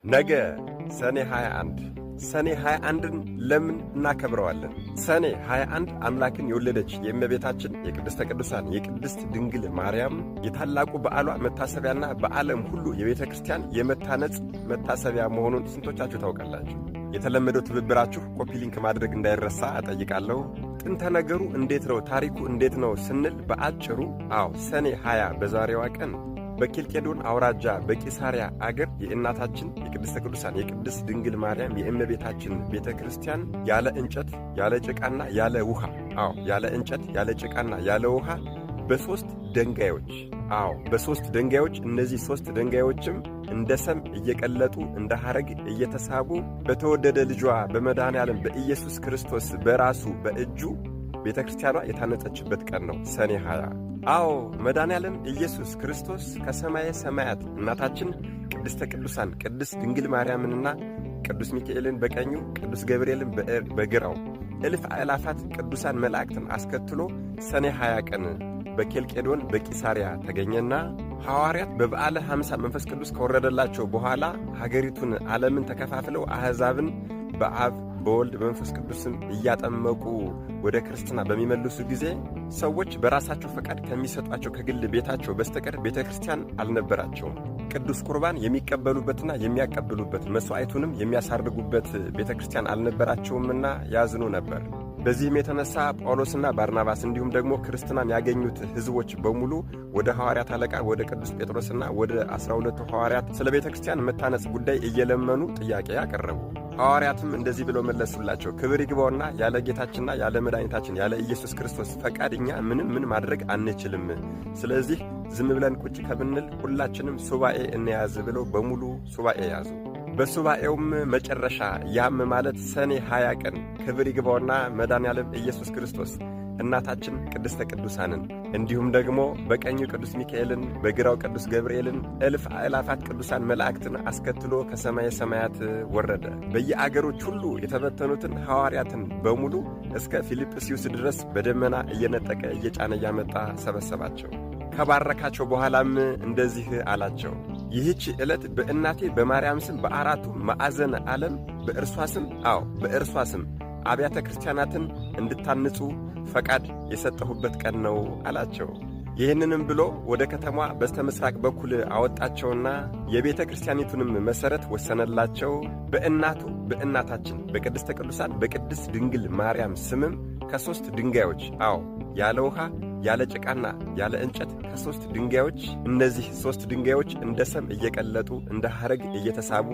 ነገ ሰኔ 21። ሰኔ 21ን ለምን እናከብረዋለን? ሰኔ 21 አምላክን የወለደች የእመቤታችን የቅድስተ ቅዱሳን የቅድስት ድንግል ማርያም የታላቁ በዓሏ መታሰቢያና በዓለም ሁሉ የቤተ ክርስቲያን የመታነጽ መታሰቢያ መሆኑን ስንቶቻችሁ ታውቃላችሁ? የተለመደው ትብብራችሁ copy link ማድረግ እንዳይረሳ እጠይቃለሁ። ጥንተ ነገሩ እንዴት ነው? ታሪኩ እንዴት ነው ስንል በአጭሩ፣ አዎ፣ ሰኔ 20 በዛሬዋ ቀን በኬልቄዶን አውራጃ በቂሳሪያ አገር የእናታችን የቅድስተ ቅዱሳን የቅድስት ድንግል ማርያም የእመቤታችን ቤተ ክርስቲያን ያለ እንጨት፣ ያለ ጭቃና ያለ ውሃ፣ አዎ፣ ያለ እንጨት፣ ያለ ጭቃና ያለ ውሃ በሦስት ደንጋዮች፣ አዎ፣ በሦስት ደንጋዮች፣ እነዚህ ሦስት ደንጋዮችም እንደ ሰም እየቀለጡ እንደ ሐረግ እየተሳቡ በተወደደ ልጇ በመድኃኔ ዓለም በኢየሱስ ክርስቶስ በራሱ በእጁ ቤተ ክርስቲያኗ የታነጸችበት ቀን ነው ሰኔ 20። አዎ፣ መድኃኔዓለም ኢየሱስ ክርስቶስ ከሰማየ ሰማያት እናታችን ቅድስተ ቅዱሳን ቅድስት ድንግል ማርያምንና ቅዱስ ሚካኤልን በቀኙ፣ ቅዱስ ገብርኤልን በግራው፣ እልፍ አእላፋት ቅዱሳን መላእክትን አስከትሎ ሰኔ 20 ቀን በኬልቄዶን በቂሳሪያ ተገኘና ሐዋርያት በበዓለ 50 መንፈስ ቅዱስ ከወረደላቸው በኋላ ሀገሪቱን ዓለምን ተከፋፍለው አሕዛብን በአብ፣ በወልድ፣ በመንፈስ ቅዱስም እያጠመቁ ወደ ክርስትና በሚመልሱ ጊዜ ሰዎች በራሳቸው ፈቃድ ከሚሰጧቸው ከግል ቤታቸው በስተቀር ቤተ ክርስቲያን አልነበራቸውም። ቅዱስ ቁርባን የሚቀበሉበትና የሚያቀብሉበት፣ መሥዋዕቱንም የሚያሳርጉበት ቤተ ክርስቲያን አልነበራቸውምና ያዝኑ ነበር። በዚህም የተነሳ ጳውሎስና ባርናባስ እንዲሁም ደግሞ ክርስትናን ያገኙት ሕዝቦች በሙሉ ወደ ሐዋርያት አለቃ ወደ ቅዱስ ጴጥሮስና ወደ 12ቱ ሐዋርያት ስለ ቤተ ክርስቲያን መታነጽ ጉዳይ እየለመኑ ጥያቄ አቀረቡ። ሐዋርያትም እንደዚህ ብለው መለሱላቸው። ክብር ይግባውና ያለ ጌታችንና ያለ መድኃኒታችን ያለ ኢየሱስ ክርስቶስ ፈቃድ እኛ ምንም ምን ማድረግ አንችልም። ስለዚህ ዝም ብለን ቁጭ ከምንል ሁላችንም ሱባኤ እንያዝ ብለው በሙሉ ሱባኤ ያዙ። በሱባኤውም መጨረሻ፣ ያም ማለት ሰኔ 20 ቀን፣ ክብር ይግባውና መድኃኔዓለም ኢየሱስ ክርስቶስ እናታችን ቅድስተ ቅዱሳንን እንዲሁም ደግሞ በቀኙ ቅዱስ ሚካኤልን፣ በግራው ቅዱስ ገብርኤልን፣ እልፍ አእላፋት ቅዱሳን መላእክትን አስከትሎ ከሰማየ ሰማያት ወረደ። በየአገሮች ሁሉ የተበተኑትን ሐዋርያትን በሙሉ እስከ ፊልጵስዩስ ድረስ በደመና እየነጠቀ እየጫነ እያመጣ ሰበሰባቸው። ከባረካቸው በኋላም እንደዚህ አላቸው። ይህች ዕለት በእናቴ በማርያም ስም በአራቱ ማዕዘነ ዓለም በእርሷ ስም፣ አዎ፣ በእርሷ ስም አብያተ ክርስቲያናትን እንድታንጹ ፈቃድ የሰጠሁበት ቀን ነው አላቸው። ይህንንም ብሎ ወደ ከተማዋ በስተ ምሥራቅ በኩል አወጣቸውና የቤተ ክርስቲያኒቱንም መሠረት ወሰነላቸው። በእናቱ በእናታችን በቅድስተ ቅዱሳን በቅድስት ድንግል ማርያም ስምም ከሦስት ድንጋዮች፣ አዎ፣ ያለ ውሃ፣ ያለ ጭቃና ያለ እንጨት ከሦስት ድንጋዮች፣ እነዚህ ሦስት ድንጋዮች እንደ ሰም እየቀለጡ እንደ ሐረግ እየተሳቡ